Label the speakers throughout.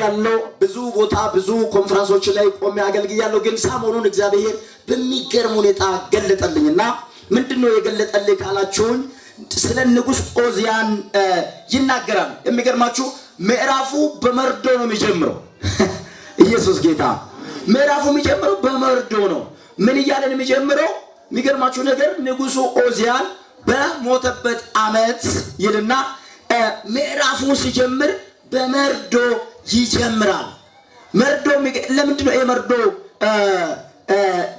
Speaker 1: ሰብኬያለሁ። ብዙ ቦታ ብዙ ኮንፈረንሶች ላይ ቆሜ አገልግያለሁ። ግን ሰሞኑን እግዚአብሔር በሚገርም ሁኔታ ገለጠልኝና ምንድን ነው የገለጠልኝ ካላችሁኝ ስለ ንጉሥ ኦዝያን ይናገራል። የሚገርማችሁ ምዕራፉ በመርዶ ነው የሚጀምረው። ኢየሱስ ጌታ። ምዕራፉ የሚጀምረው በመርዶ ነው። ምን እያለ ነው የሚጀምረው? የሚገርማችሁ ነገር ንጉሱ ኦዝያን በሞተበት ዓመት ይልና ምዕራፉ ሲጀምር በመርዶ ይጀምራል። መርዶ ለምንድን ነው መርዶ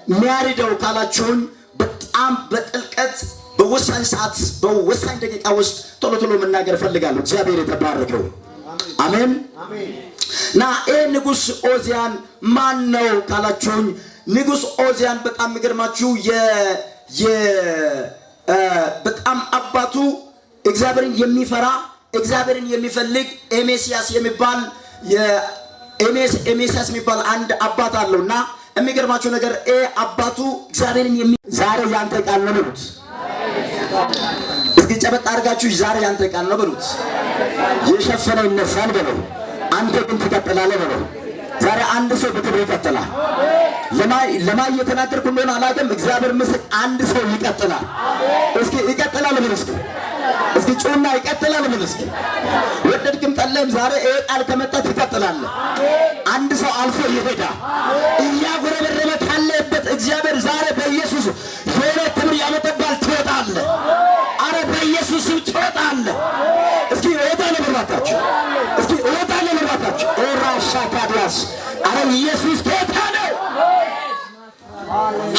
Speaker 1: የሚያርደው ካላችሁን፣ በጣም በጥልቀት በወሳኝ ሰዓት በወሳኝ ደቂቃ ውስጥ ቶሎ ቶሎ መናገር እፈልጋለሁ። እግዚአብሔር የተባረከው አሜን። እና ይህ ንጉሥ ኦዝያን ማን ነው ካላችሁኝ፣ ንጉሥ ኦዝያን በጣም የሚገርማችሁ በጣም አባቱ እግዚአብሔርን የሚፈራ፣ እግዚአብሔርን የሚፈልግ ኤሜሲያስ የሚባል አንድ አባት አለው። እና የሚገርማችሁ ነገር አባቱ እግዚአብሔርን ዛሬ ያንተ ቃል ነው በሉት። እስኪ ጨበጥ አድርጋችሁ ዛሬ ያንተ ቃል ነው በሉት። የሸፈነ ይነሳል በለው። አንተ ግን ትቀጥላለህ በለው። ዛሬ አንድ ሰው በክብር ይቀጥላል። ለማ እየተናገርኩ እንደሆነ አላውቅም። እግዚአብሔር ምስል አንድ ሰው ይቀጥላል። እስኪ ይቀጥላል በል እስኪ፣ እስኪ ጩና ይቀጥላል በል እስኪ። ወደድክም ጠላህም ዛሬ ይሄ ቃል ከመጣ ትቀጥላለህ። አንድ ሰው አልፎ ይሄዳል። እያጉረበረበ ካለበት እግዚአብሔር ዛሬ በኢየሱስ የሆነ ክብር ያመጣባል። ትወጣለህ። አረ በኢየሱስ ስም ትወጣለህ። እስኪ እወጣለሁ በል። እስኪ እወጣለሁ በል እባካችሁ። ኦራሻ ካዲያስ። አረ ኢየሱስ ጌታ ነው።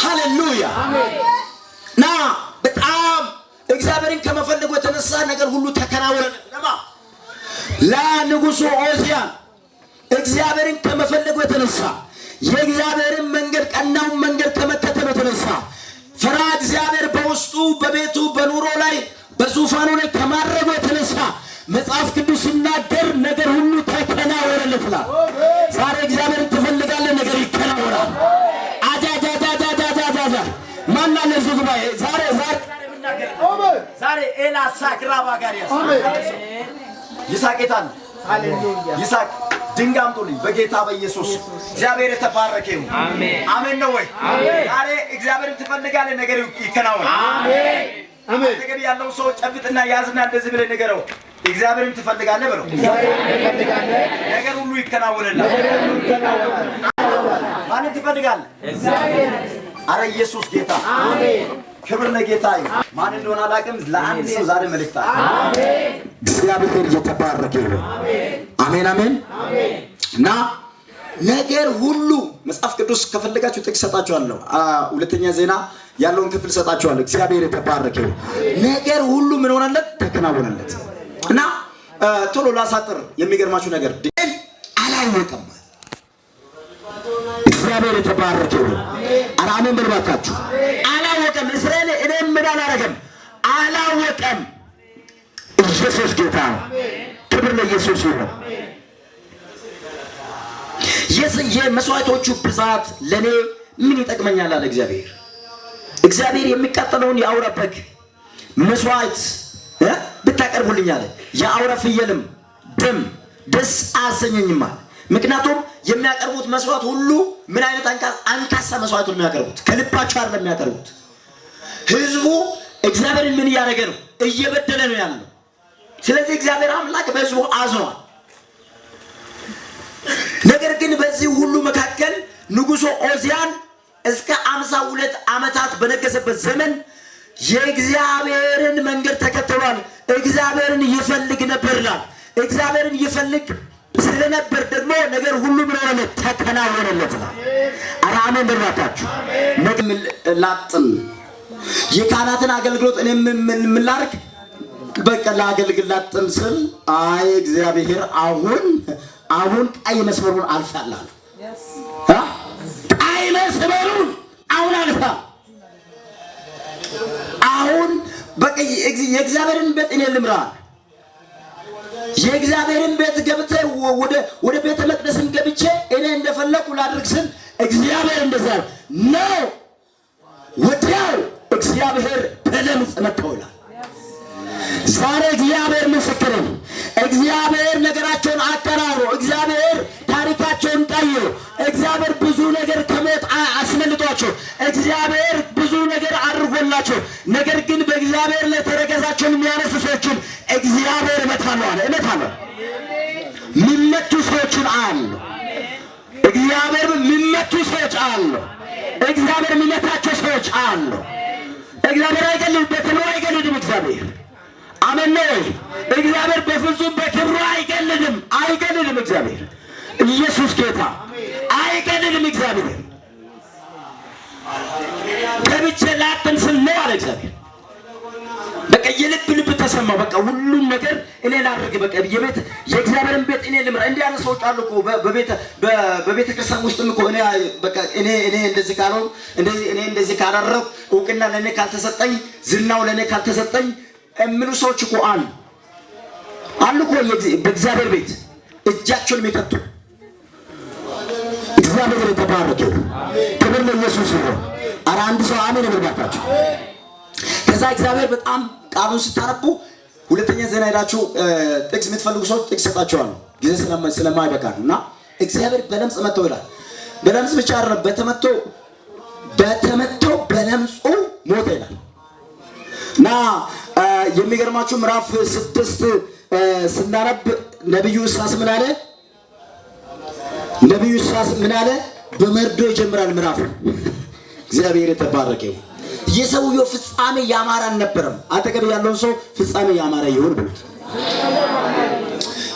Speaker 1: ሃሌሉያ። ና በጣም እግዚአብሔርን ከመፈለጉ የተነሳ ነገር ሁሉ ተከናወነለት። ለማ? ለንጉሱ ኦዝያን። እግዚአብሔርን ከመፈለጉ የተነሳ፣ የእግዚአብሔርን መንገድ ቀናውን መንገድ ከመከተሉ የተነሳ፣ ፈራ እግዚአብሔር በውስጡ በቤቱ በኑሮ ላይ በዙፋኑ ላይ ከማድረጉ የተነሳ መጽሐፍ ቅዱስ ሲናገር ነገር ሁሉ ተከናወነለት ይላል። ዛሬ እግዚአብሔርን ትፈልጋለህ፣ ነገር ይከናወናል። አጃጃጃጃጃጃጃ ማን አለ እዚህ ጉባኤ? ዛሬ ዛሬ ዛሬ ኤላ ሳክራባ ጋር ያስ ይስሐቅ የት አለ? ይስሐቅ ድንጋይ አምጡልኝ በጌታ በኢየሱስ። እግዚአብሔር የተባረከ ይሁን። አሜን ነው ወይ? ዛሬ እግዚአብሔርን ትፈልጋለህ፣ ነገር ይከናወናል። አሜን። አጠገብ ያለው ሰው ጨብጥና ያዝና እንደዚህ ብለህ ንገረው። እግዚአብሔርን ትፈልጋለህ በለው። ነገር ሁሉ ይከናወንልሃል። ማንን ትፈልጋለህ? አረ ኢየሱስ ጌታ። ክብር ለጌታ ይሁን። ማን እንደሆነ አላውቅም። ለአንድ ሰው ዛሬ መልእክት አለ። እግዚአብሔር እየተባረከ ይሁን። አሜን አሜን። እና ነገር ሁሉ መጽሐፍ ቅዱስ ከፈለጋችሁ ጥቅስ ሰጣችኋለሁ። ሁለተኛ ዜና ያለውን ክፍል ሰጣችኋለሁ። እግዚአብሔር የተባረከ ይሁን። ነገር ሁሉ ምን ሆነለት? ተከናወነለት። እና ቶሎ ላሳጥር። የሚገርማችሁ ነገር አላወቀም። እግዚአብሔር የተባረከ ይሁን። ኧረ አሜን በሉ እባካችሁ። አላወቀም። እስራኤል እኔ ምን አላረገም? አላወቀም። ኢየሱስ ጌታ ነው። ክብር ለኢየሱስ ይሁን። የመስዋዕቶቹ ብዛት ለእኔ ምን ይጠቅመኛል አለ እግዚአብሔር። እግዚአብሔር የሚቃጠለውን የአውራ በግ መስዋዕት ብታቀርቡልኝ አለ፣ የአውራ ፍየልም ደም ደስ አያሰኘኝም አለ። ምክንያቱም የሚያቀርቡት መስዋዕት ሁሉ ምን አይነት አንካሳ መስዋዕት ነው የሚያቀርቡት? ከልባቸው አይደለም የሚያቀርቡት። ህዝቡ እግዚአብሔርን ምን እያደረገ ነው? እየበደለ ነው ያለው። ስለዚህ እግዚአብሔር አምላክ በህዝቡ አዝኗል። ነገር ግን በዚህ ሁሉ መካከል ንጉሱ ኦዝያን እስከ 52 ዓመታት በነገሰበት ዘመን የእግዚአብሔርን መንገድ ተከትሏል። እግዚአብሔርን ይፈልግ ነበር ይላል። እግዚአብሔርን ይፈልግ ስለነበር ደግሞ ነገር ሁሉ ምን ሆነለት? ተከናወነለት ይላል። ኧረ አሜን በሏታችሁ። ላጥን የካህናትን አገልግሎት እኔ ምን ላድርግ? በቃ ላገልግል ላጥን ስል አይ እግዚአብሔር አሁን አሁን ቀይ መስመሩን አልፋል አለ። ቀይ መስመሩን አሁን አልፋል። አሁን በቃ የእግዚአብሔርን ቤት እኔ ልምራ። የእግዚአብሔርን ቤት ገብቼ ወደ ቤተ መቅደስም ገብቼ እኔ እንደፈለኩ ላድርግ ስል እግዚአብሔር እንደዛ ነው። ወዲያው እግዚአብሔር በለምጽ መታው ይላል። ዛሬ እግዚአብሔር ምስክር ነው። እግዚአብሔር ነገራቸውን አከናውኖ እግዚአብሔር አየሁ። እግዚአብሔር ብዙ ነገር ከሞት አስመልጧቸው፣ እግዚአብሔር ብዙ ነገር አድርጎላቸው፣ ነገር ግን በእግዚአብሔር ላይ ተረከዛቸውን የሚያነሱ ሰዎችን እግዚአብሔር እመታለሁ አለ። እመታለሁ። የሚመቱ ሰዎችን አሉ። እግዚአብሔር የሚመቱ ሰዎች አሉ። እግዚአብሔር የሚመታቸው ሰዎች አሉ። እግዚአብሔር አይገልም፣ በክብሩ አይገልድም። እግዚአብሔር አሜን ነው ወይ? እግዚአብሔር በፍጹም በክብሩ አይገልድም፣ አይገልድም። እግዚአብሔር ኢየሱስ ጌታ አይገልድም። እግዚአብሔር ገብቼ ላጥን ስል ነው አለ እግዚአብሔር። በቃ የልብ ልብ ተሰማው። በቃ ሁሉም ነገር እኔ ላድርግ፣ በቃ የቤት የእግዚአብሔርን ቤት እኔ ልምራ። እንዲህ ያለ ሰዎች አሉ እኮ በቤተ ክርስቲያን ውስጥም እኮ እኔ በቃ እኔ እንደዚህ ካልሆንኩ፣ እንደዚህ እኔ እንደዚህ ካላደረኩ፣ እውቅና ለእኔ ካልተሰጠኝ፣ ዝናው ለእኔ ካልተሰጠኝ የሚሉ ሰዎች እኮ አሉ አሉ እኮ በእግዚአብሔር ቤት እጃቸውን የሚከቱ። እግዚአብሔር የተባረከ ይሁን። ክብር ለኢየሱስ ይሁን። ኧረ አንድ ሰው አሜን ይበል ባካችሁ። ከዛ እግዚአብሔር በጣም ቃሉን ስታነቡ ሁለተኛ ዜና ሄዳችሁ ጥቅስ የምትፈልጉ ሰዎች ጥቅስ ሰጣችኋለሁ፣ ጊዜ ስለማይበቃ ነው። እና እግዚአብሔር በለምጽ መጥተው ይላል። በለምጽ ብቻ አይደለም፣ በተመቶ በለምጹ ሞተ ይላል። እና የሚገርማችሁ ምዕራፍ 6 ስናነብ ነቢዩ ኢሳያስ ምን አለ? ነቢዩ ኢሳያስ ምን አለ? በመርዶ ይጀምራል ምዕራፉ። እግዚአብሔር የተባረከ ይሁን። የሰውየው ፍጻሜ ያማረ አልነበረም። አጠገብ ያለውን ሰው ፍጻሜ ያማረ ይሁን ብሉት።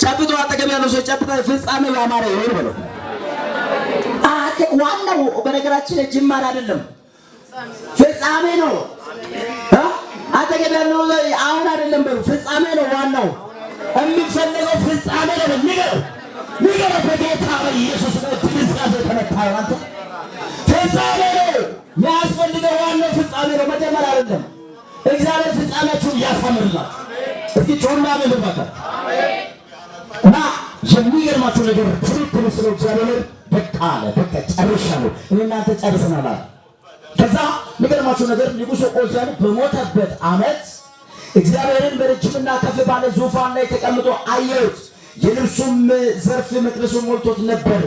Speaker 1: ጨብጦ አጠገብ ያለው ሰው ጨብጦ ፍጻሜ ያማረ ይሁን ብለው። ዋናው በነገራችን ላይ ጅማሬ አይደለም፣ ፍጻሜ ነው። አጠገብ ያለው አሁን አይደለም በሉ፣ ፍጻሜ ነው ዋናው። የሚፈለገው ፍጻሜ ነው። ንገረው፣ ንገረው በጌታ በኢየሱስ ድንዛዜ የተመታ አንተ ፍጻሜ ነው ያስፈልገው። ዋናው ፍጻሜ ነው፣ መጀመሪያ አይደለም። እግዚአብሔር ፍጻሜያችሁን ያሳምርላችሁ። እስኪ ጮና በልባታ እና የሚገርማችሁ ነገር ትክክል ስለ እግዚአብሔር በቃ አለ። በቃ ጨርሻለሁ፣ እኔ እናንተ ጨርሰናል አለ። ከዛ የሚገርማችሁ ነገር ንጉሡ ዖዝያን በሞተበት ዓመት እግዚአብሔርን በረጅምና ከፍ ባለ ዙፋን ላይ ተቀምጦ አየሁት። የልብሱም ዘርፍ መቅደሱን ሞልቶት ነበር።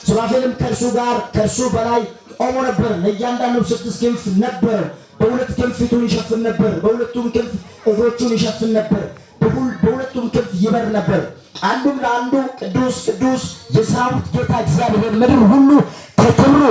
Speaker 1: ሱራፌልም ከእርሱ ጋር ከእርሱ በላይ ቆሞ ነበር። ለእያንዳንዱ 6 ክንፍ ነበር። በሁለት ክንፍ ፊቱን ይሸፍን ነበር፣ በሁለቱም ክንፍ እግሮቹን ይሸፍን ነበር፣ በሁለቱም ክንፍ ይበር ነበር። አንዱም ለአንዱ ቅዱስ ቅዱስ የሰራዊት ጌታ እግዚአብሔር ምድር ሁሉ ከክብሩ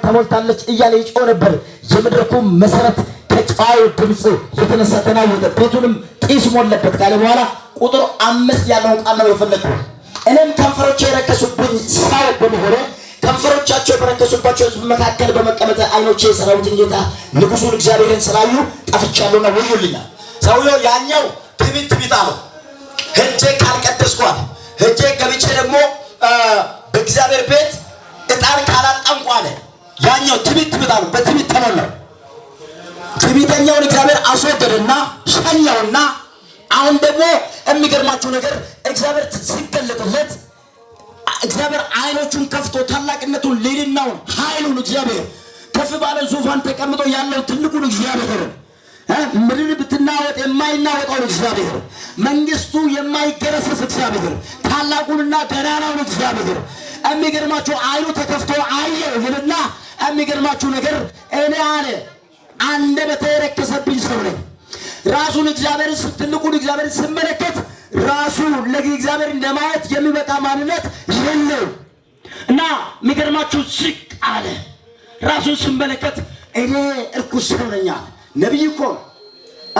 Speaker 1: ተሞልታለች እያለ ይጮህ ነበር። የመድረኩ መሰረት ከጨዋው ድምፅ የተነሳ ተናወጠ፣ ቤቱንም ጢስ ሞላበት ካለ በኋላ ቁጥር 5 ያለውን ቃል ነው የፈለግኩት። እኔም ከንፈሮቼ የረከሱብኝ ሰው በመሆኔ ከንፈሮቻቸው በረከሱባቸው ሕዝብ መካከል በመቀመጥ ዓይኖቼ የሰራዊትን ጌታ ንጉሡን እግዚአብሔርን ስላዩ ጠፍቻለሁና ወዮልኛል። ሰውየው ያኛው ትዕቢት ትዕቢት አለው። ሄጄ ካልቀደስኩ አለ። ሄጄ ገብቼ ደግሞ በእግዚአብሔር ቤት ዕጣን ካላጠንኩ አለ። ያኛው ትዕቢት ትዕቢት አለው። በትዕቢት ተሞላው። ትዕቢተኛውን እግዚአብሔር አስወገደና ሸኘውና አሁን ደግሞ የሚገርማችሁ ነገር እግዚአብሔር ሲገለጥለት እግዚአብሔር ዓይኖቹን ከፍቶ ታላቅነቱን፣ ልዕልናውን፣ ኃይሉን እግዚአብሔር ከፍ ባለ ዙፋን ተቀምጦ ያለው ትልቁን እግዚአብሔር፣ ምድር ብትናወጥ የማይናወጠውን እግዚአብሔር፣ መንግስቱ የማይገረሰስ እግዚአብሔር፣ ታላቁንና ገናናውን እግዚአብሔር የሚገርማችሁ ዓይኑ ተከፍቶ አየው ይልና የሚገርማችሁ ነገር እኔ አለ አንደበቴ የረከሰብኝ ሰው ነኝ። ራሱን እግዚአብሔር ትልቁን እግዚአብሔር ስመለከት ራሱ ለእግዚአብሔር ለማየት የሚበቃ ማንነት የለው እና የሚገርማችሁ ዝቅ አለ። ራሱን ስመለከት እኔ እርኩስ ሰው ነኝ አለ። ነብይ እኮ ነው፣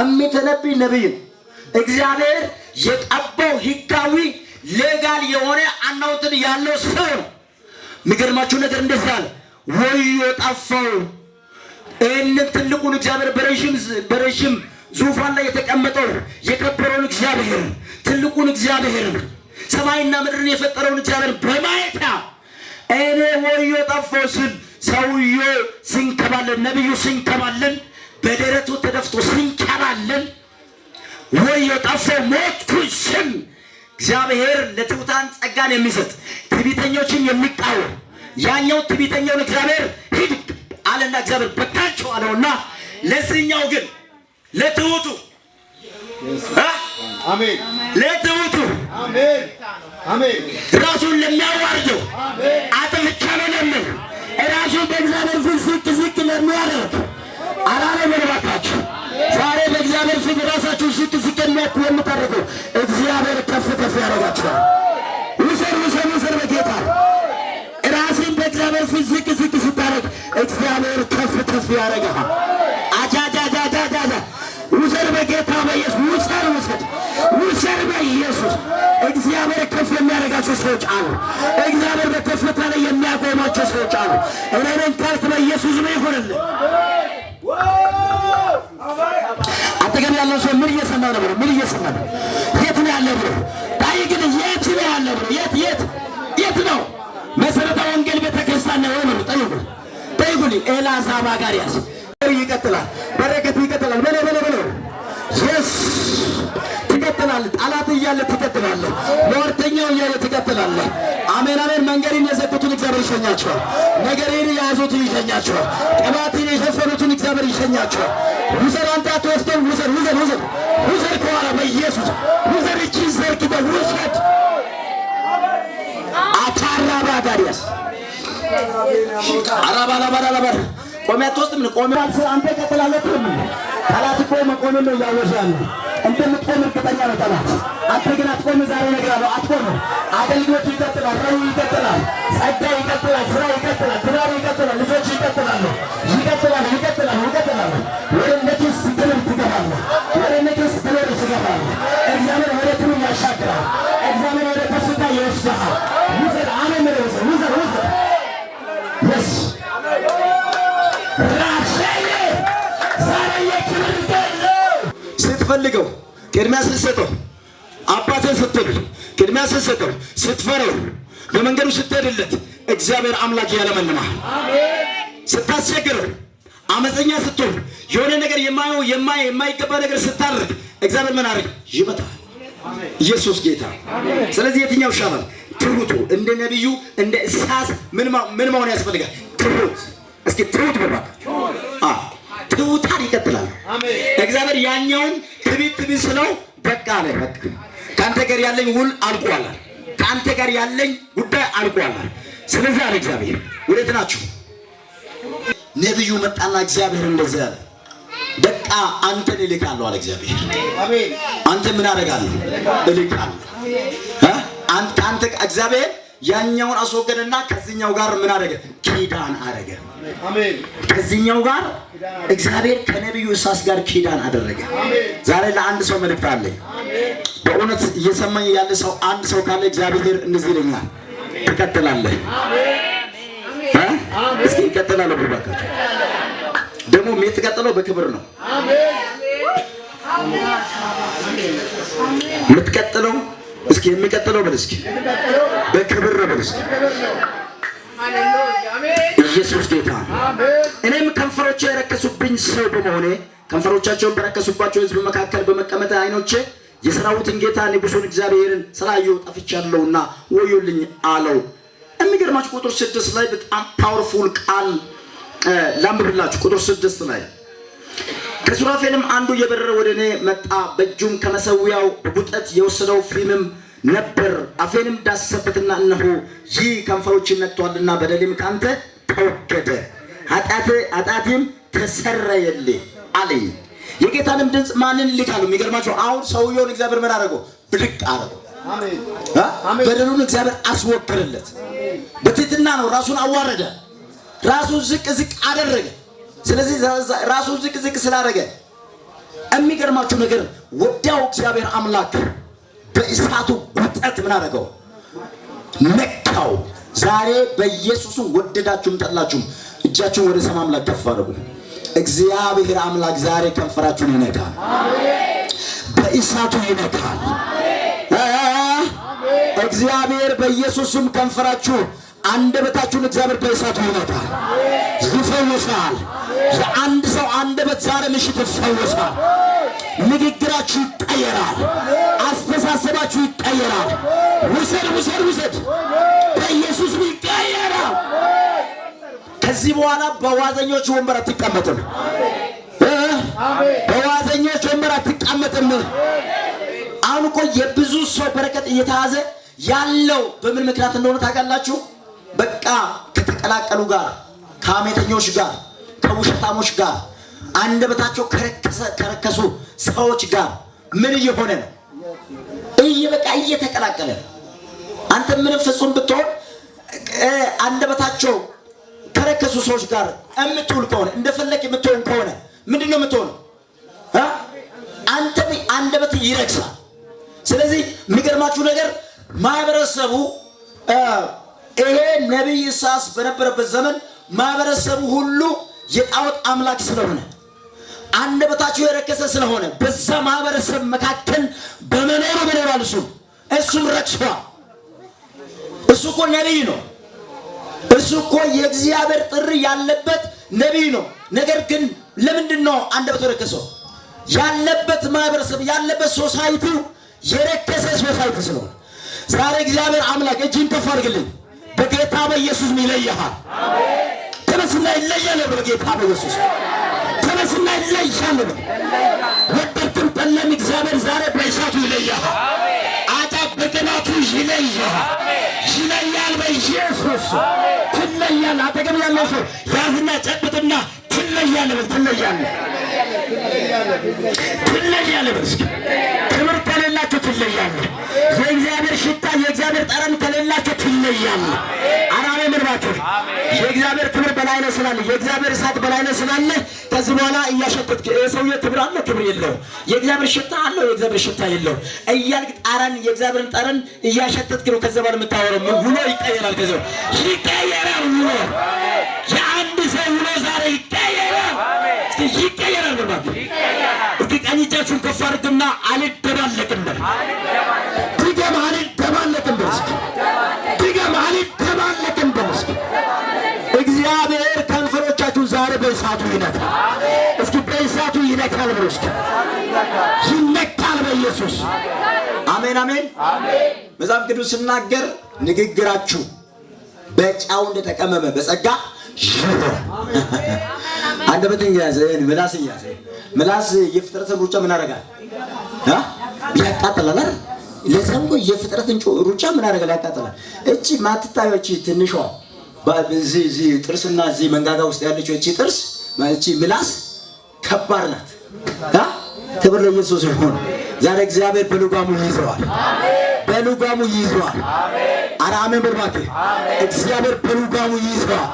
Speaker 1: የሚተነብይ ነብይ ነው። እግዚአብሔር የቀባው ሕጋዊ legal የሆነ anointing ያለው ሰው ነው። የሚገርማችሁ ነገር እንደዚህ አለ፣ ወዮ ጠፋው። ይህንን ትልቁን እግዚአብሔር በረዥም ዙፋን ላይ የተቀመጠው የከበረውን እግዚአብሔር ትልቁን እግዚአብሔር ሰማይና ምድርን የፈጠረውን እግዚአብሔር በማየት እኔ ወዮ ጠፋው ስል ሰውዬው ሲንከባለል፣ ነብዩ ሲንከባለል፣ በደረቱ ተደፍቶ ሲንከባለል ወዮ ጠፋው ሞትኩኝ ስል እግዚአብሔር ለትሑታን ጸጋን የሚሰጥ ትዕቢተኞችን የሚቃወም ያኛው ትዕቢተኛውን እግዚአብሔር ሂድ አለና እግዚአብሔር በታቸው አለውና ለዚህኛው ግን ለትሑቱ
Speaker 2: አሜን
Speaker 1: ለትሑቱ
Speaker 2: አሜን አሜን
Speaker 1: ራሱን ለሚያዋርደው አጥፍቻለሁ በእግዚአብሔር ፊት ዝቅ ዝቅ ለሚያደርግ አላለም። እባካችሁ ዛሬ በእግዚአብሔር ፊት ራሳችሁ ዝቅ ዝቅ የምታደርጉ እግዚአብሔር ከፍ ከፍ ያደርጋችኋል። ውሰድ ውሰድ ውሰድ በጌታ ራስን በእግዚአብሔር ፊት ዝቅ ዝቅ ስታደርግ እግዚአብሔር ከፍ ከፍ ያደርግሃል። አጃጃጃጃጃ ውሰድ በጌታ በኢየሱስ ውሰድ ውሰድ ውሰድ በኢየሱስ። እግዚአብሔር ከፍ የሚያደርጋቸው ሰዎች አሉ። እግዚአብሔር በከፍታ ላይ የሚያቆማቸው ሰዎች አሉ። እኔ ነኝ ካልክ በኢየሱስ ነው ይሁንልህ። አጠገብ ያለው ሰው ምን እየሰማ ነው ብሎ፣ ምን እየሰማ ነው? የት ነው ያለ ብሎ ታይ ግን የት ነው ያለ ብሎ፣ የት የት የት ነው? መሰረተ ወንጌል ቤተክርስቲያን ነው ወይ? ጠይቁ ጠይቁልኝ። ኤላዛባ ጋር ያዝ ይቀጥላል። በረከቱ ይቀጥላል። በለው በለው በለው yes፣ ትቀጥላለህ። ጠላት እያለ ትቀጥላለህ። ሟርተኛው እያለ ትቀጥላለህ። አሜን አሜን። መንገድን የዘጉትን እግዚአብሔር ይሸኛቸዋል። ነገሬን የያዙትን ይሸኛቸዋል። ቅባትን የሸፈኑትን እግዚአብሔር ይሸኛቸዋል። ውሰድ፣ አንተ አትወስደው። ውሰድ ውሰድ ውሰድ ውሰድ፣ ከኋላ በኢየሱስ ውሰድ። እጅን ዘርግተህ ውሰድ። አቻራባ ጋዲያስ አራባላባላባ ቆሜ አትወስድም። ቆሜ አንተ ቀጥላለህ። ጠላት እኮ መቆምን ነው እያወጀ ያለው። እንደምትቆም እርግጠኛ ነው ጠላት። አንተ ግን አትቆም። ዛሬ እነግርሃለሁ፣ አትቆምም። አገልግሎቱ ይቀጥላል፣ ረው ይቀጥላል፣ ጸጋ ይቀጥላል፣ ስራ ይቀጥላል፣ ትዳሩ ይቀጥላል፣ ልጆች ይቀጥላሉ፣ ይቀጥላል፣ ይቀጥላል፣ ይቀጥላሉ። ወደ next ክብር ትገባለህ። ወደ next ክብር ትገባለህ። እግዚአብሔር ወደ ክብር ያሻግራል። እግዚአብሔር ወደ ከፍታ ይወስድሃል። ውሰድ፣ አሜን፣ ውሰድ፣ ውሰድ፣ ውሰድ። Yes፣ ራሴ ዛሬ የክብር ቀን ነው። ስትፈልገው ቅድሚያ ስትሰጠው፣ አባትን ስትል ቅድሚያ ስትሰጠው፣ ስትፈረው፣ በመንገዱ ስትሄድለት እግዚአብሔር አምላክ ያለመልማል። ስታስቸግረው፣ አመፀኛ ስትሆን፣ የሆነ ነገር የማየው የማይገባ ነገር ስታደርግ እግዚአብሔር ምን አደረግ ይመጣል። ኢየሱስ ጌታ። ስለዚህ የትኛው ይሻላል? ትሁቱ እንደ ነቢዩ እንደ ኢሳያስ ምን መሆን ያስፈልጋል? ትሁት። እስኪ ትሁት በባካችሁ። አዎ ትሁታን ይቀጥላል። እግዚአብሔር ያኛውን ትቢት ትቢት ስለው በቃ አለ። በቃ ከአንተ ጋር ያለኝ ውል አልቋል። ከአንተ ጋር ያለኝ ጉዳይ አልቋል። ስለዚህ አለ እግዚአብሔር፣ ወዴት ናችሁ? ነቢዩ መጣና እግዚአብሔር እንደዚህ አለ፣ በቃ አንተን እልካለሁ አለ እግዚአብሔር። አንተ ምን አደርጋለሁ? እልካለሁ። አንተ እግዚአብሔር ያኛውን አስወገደና ከዚህኛው ጋር ምን አደረገ? ኪዳን አደረገ። ከዚህኛው ጋር እግዚአብሔር ከነቢዩ ኢሳያስ ጋር ኪዳን አደረገ። ዛሬ ለአንድ ሰው መልእክት አለኝ። በእውነት እየሰማኝ ያለ ሰው አንድ ሰው ካለ እግዚአብሔር እንደዚህ ይለኛል፣ ትቀጥላለህ። እስኪ ይቀጥላለሁ ብባካችሁ። ደግሞ የምትቀጥለው በክብር ነው የምትቀጥለው። እስኪ የሚቀጥለው በል እስኪ በክብር ነው በል እስኪ። ኢየሱስ ጌታ። እኔም ከንፈሮቼ የረከሱብኝ ሰው በመሆኔ ከንፈሮቻቸውን በረከሱባቸው ሕዝብ መካከል በመቀመጥ ዓይኖቼ የሰራዊትን ጌታ ንጉሡን እግዚአብሔርን ስላዩ ጠፍቻለሁና ወዮልኝ አለው። የሚገርማችሁ ቁጥር 6 ላይ በጣም powerful ቃል ላንብብላችሁ። ቁጥር 6 ላይ ከሱራፌልም አንዱ እየበረረ ወደ እኔ መጣ፣ በእጁም ከመሠዊያው በጉጠት የወሰደው ፍምም ነበር። አፌንም ዳሰሰበትና እነሆ ይህ ከንፈሮችን ነክቶአልና በደሌም ከአንተ ተወገደ፣ ኃጢአቴም ተሰረየልህ አለኝ። የጌታንም ድምፅ ማንን ልካለሁ? የሚገርማቸው አሁን ሰውየውን እግዚአብሔር ምን አደረገው? ብድቅ አደረገው። በደሉን እግዚአብሔር አስወገደለት። በትህትና ነው፣ ራሱን አዋረደ፣ ራሱን ዝቅ ዝቅ አደረገ። ስለዚህ ራሱን ዝቅ ዝቅ ስላደረገ የሚገርማችሁ ነገር ወዲያው እግዚአብሔር አምላክ በእሳቱ ጉጠት ምን አደረገው? ነካው። ዛሬ በኢየሱስ ወደዳችሁም ጠላችሁም እጃችሁን ወደ ሰማይ አምላክ ከፍ አድርጉ። እግዚአብሔር አምላክ ዛሬ ከንፈራችሁን ይነካል፣ በእሳቱ ይነካል። እግዚአብሔር በኢየሱስም ከንፈራችሁ አንደበታችሁን እግዚአብሔር በእሳቱ ይነካል፣ ይፈውሳል። የአንድ ሰው አንደበት ዛሬ ምሽት ይፈወሳል። ንግግራችሁ ይቀየራል። አስተሳሰባችሁ ይቀየራል። ውሰድ ውሰድ ውሰድ፣ በኢየሱስ ይቀየራል። ከዚህ በኋላ በዋዘኞች ወንበር አትቀመጥም። በዋዘኞች ወንበር አትቀመጥም። አሁን እኮ የብዙ ሰው በረከት እየተያዘ ያለው በምን ምክንያት እንደሆነ ታውቃላችሁ? በቃ ከተቀላቀሉ ጋር ከሐሜተኞች ጋር፣ ከውሸታሞች ጋር፣ አንደበታቸው ከረከሱ ሰዎች ጋር ምን እየሆነ ነው? እየበቃ እየተቀላቀለ ነው። አንተ ምንም ፍጹም ብትሆን አንደበታቸው ከረከሱ ሰዎች ጋር የምትውል ከሆነ፣ እንደፈለክ የምትሆን ከሆነ ምንድን ነው የምትሆነው? አንተም አንደበት ይረክሳል። ስለዚህ የሚገርማችሁ ነገር ማህበረሰቡ ይሄ ነቢይ ኢሳያስ በነበረበት ዘመን ማህበረሰቡ ሁሉ የጣዖት አምላክ ስለሆነ፣ አንደበታቸው የረከሰ ስለሆነ፣ በዛ ማህበረሰብ መካከል በመኖሩ ምን ሆኗል? እሱም ረክሷል። እሱ እኮ ነቢይ ነው። እሱ እኮ የእግዚአብሔር ጥሪ ያለበት ነቢይ ነው። ነገር ግን ለምንድን ነው አንደበቱ የረከሰው? ያለበት ማህበረሰብ፣ ያለበት society የረከሰ society ስለሆነ። ዛሬ እግዚአብሔር አምላክ እጅን ከፍ አድርግልኝ። በጌታ በኢየሱስ ይለያሃል። ተነስና ይለያል። በጌታ በኢየሱስ ተነስና ይለያል። ወደድክም ጠላህም እግዚአብሔር ዛሬ በእሳቱ ይለያሃል። አጫ በቅባቱ ይለያሃል። ይለያል። በኢየሱስ ትለያለህ። አጠገብ ያለው ሰው ያዝና ጨብጥና ትለያለህ። ትለያለህ። ትለያለህ። በል እስኪ ክብር ከሌላቸው ትለያለህ። የእግዚአብሔር ሽታ፣ የእግዚአብሔር ጠረን ከሌላቸው ትለያለህ። አራሜ ምን እባክህ የእግዚአብሔር ክብር በላይ ላይ ስላለ፣ የእግዚአብሔር እሳት በላይ ላይ ስላለ ከዚህ በኋላ እያሸተትክ ይሄ ሰውዬ ክብር አለው ክብር የለው፣ የእግዚአብሔር ሽታ አለው የእግዚአብሔር ሽታ የለው እያልክ ጠረን፣ የእግዚአብሔርን ጠረን እያሸተትክ ነው። ከዚህ በኋላ የምታወራው ውሎ ይቀየራል። ከዚህ ይቀየራል ውሎ። የአንድ ሰው ውሎ ዛሬ ይቀየራል። እስኪ ይቀየራል በል። እስኪ ቀኝ እጃችሁን ከፍ አድርግና አልደባለቅም በል። ድገም፣ አልደባለቅም በል። እስኪ ድገም፣ አልደባለቅም በል። እስኪ እግዚአብሔር ከንፈሮቻችሁን ዛሬ በእሳቱ ይነካል። እስኪ በእሳቱ ይነካል በል። እስኪ ይነካል በኢየሱስ። አሜን አሜን። መጽሐፍ ቅዱስ ሲናገር ንግግራችሁ በጨው እንደተቀመመ በጸጋ ይሁን። አንደበትን ያዘ፣ ምላስን ያዘ። ምላስ የፍጥረትን ሩጫ ምን ያደርጋል? ያቃጥላል አይደል? ለዛም እኮ የፍጥረትን ሩጫ ምን ያደርጋል? ያቃጥላል። እቺ ማትታየው እቺ ትንሿ እዚህ ጥርስና እዚህ መንጋጋ ውስጥ ያለችው እቺ ጥርስ፣ እቺ ምላስ ከባድ ናት። ክብር ለኢየሱስ ይሁን። ዛሬ እግዚአብሔር በልጓሙ ይይዘዋል። በልጓሙ ይይዘዋል። ኧረ አሜን በል እባክህ። እግዚአብሔር በልጓሙ ይይዘዋል።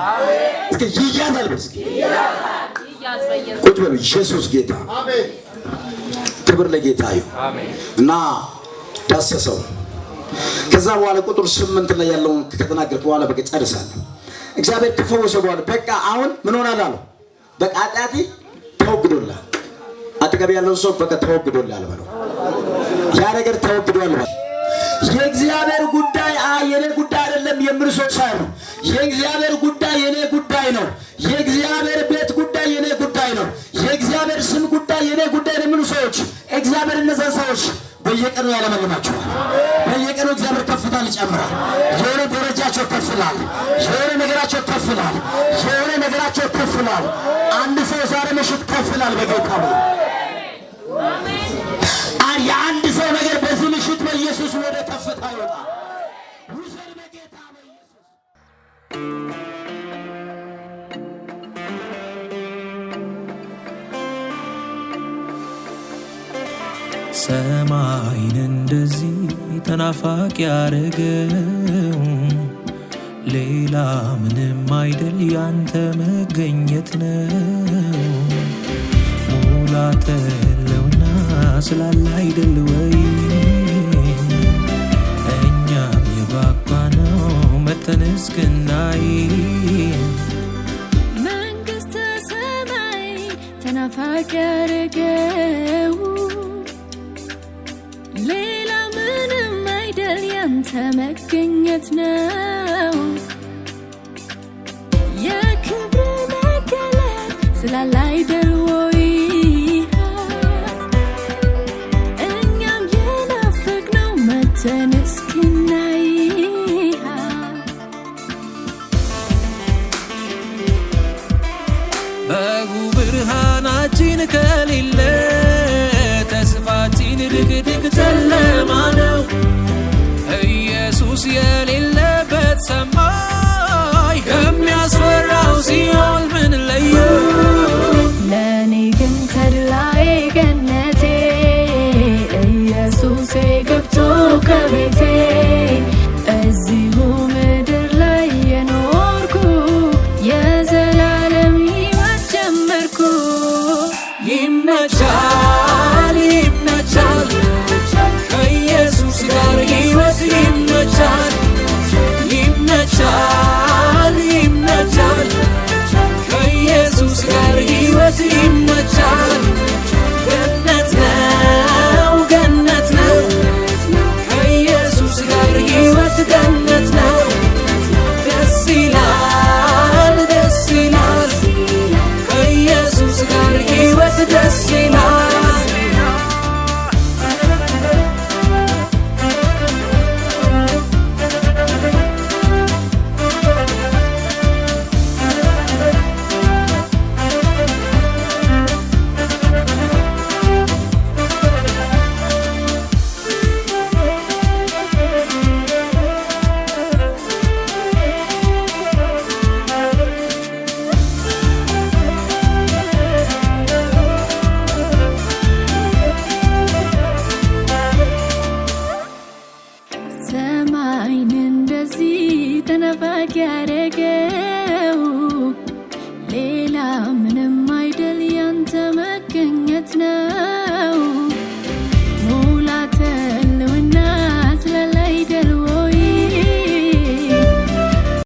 Speaker 1: እስኪ ይያዛል በል። እስኪ ቁጭ በሉ። ኢየሱስ ጌታ። ክብር ለጌታ ይሁን። እና ዳሰሰው። ከዛ በኋላ ቁጥር 8 ላይ ያለውን ከተናገርኩ በኋላ በቃ ጨርሳለሁ። እግዚአብሔር ከፈወሰው በኋላ በቃ አሁን ምን ሆናል አለው። በቃ ኃጢአትህ ተወግዶልሃል። አጠገብ ያለውን ሰው በቃ ተወግዶልሃል በለው። ያ ነገር ተወግዷል በለው። የእግዚአብሔር ጉዳይ የኔ ጉዳይ አይደለም የሚሉ ሰዎች ሳይሆኑ የእግዚአብሔር ጉዳይ የኔ ጉዳይ ነው። የእግዚአብሔር ቤት ጉዳይ የኔ ጉዳይ ነው። የእግዚአብሔር ስም ጉዳይ የኔ ጉዳይ ነው የሚሉ ሰዎች እግዚአብሔር እነዛን ሰዎች በየቀኑ ያለመልማቸዋል። በየቀኑ እግዚአብሔር ከፍታን ይጨምራል። የሆነ ደረጃቸው ከፍ ይላል። የሆነ ነገራቸው ከፍ ይላል። የሆነ ነገራቸው ከፍ ይላል። አንድ ሰው ዛሬ ምሽት ከፍ ይላል በጌታ ነው። የአንድ ሰው ነገር በዚህ ምሽት በኢየሱስ ወደ ከፍታ ይወጣል። ውሰድ በጌታ በኢየሱስ።
Speaker 2: ሰማይን እንደዚህ ተናፋቂ ያረገው ሌላ ምንም አይደል ያንተ መገኘት ነው። ሙላተ ለውና ስላለ አይደል ወይ እኛም የጓጓነው መተን እስክናይ።
Speaker 3: መንግስተ ሰማይ ተናፋቂ ያረገው ሌላ ምንም አይደል ያንተ መገኘት ነው። የክብር መገለጥ ስላለ አይደል ወይ እኛም የናፈቅነው መተን እስክናይ።
Speaker 2: በጉ ብርሃናችን ከሌለ ተስፋችን ድቅድቅ ጨለማ ነው። ኢየሱስ የሌለበት ሰማይ ከሚያስፈራው ሲኦል
Speaker 3: ቤቴ። እዚሁ ምድር ላይ የኖርኩ የዘላለም ሕይወት ጀመርኩ።
Speaker 2: ይመቻል፣ ይመቻል፣ ከኢየሱስ ጋር ሕይወት ይመቻል። ይመቻል፣ ይመቻል፣ ከኢየሱስ ጋር ሕይወት ይመቻል።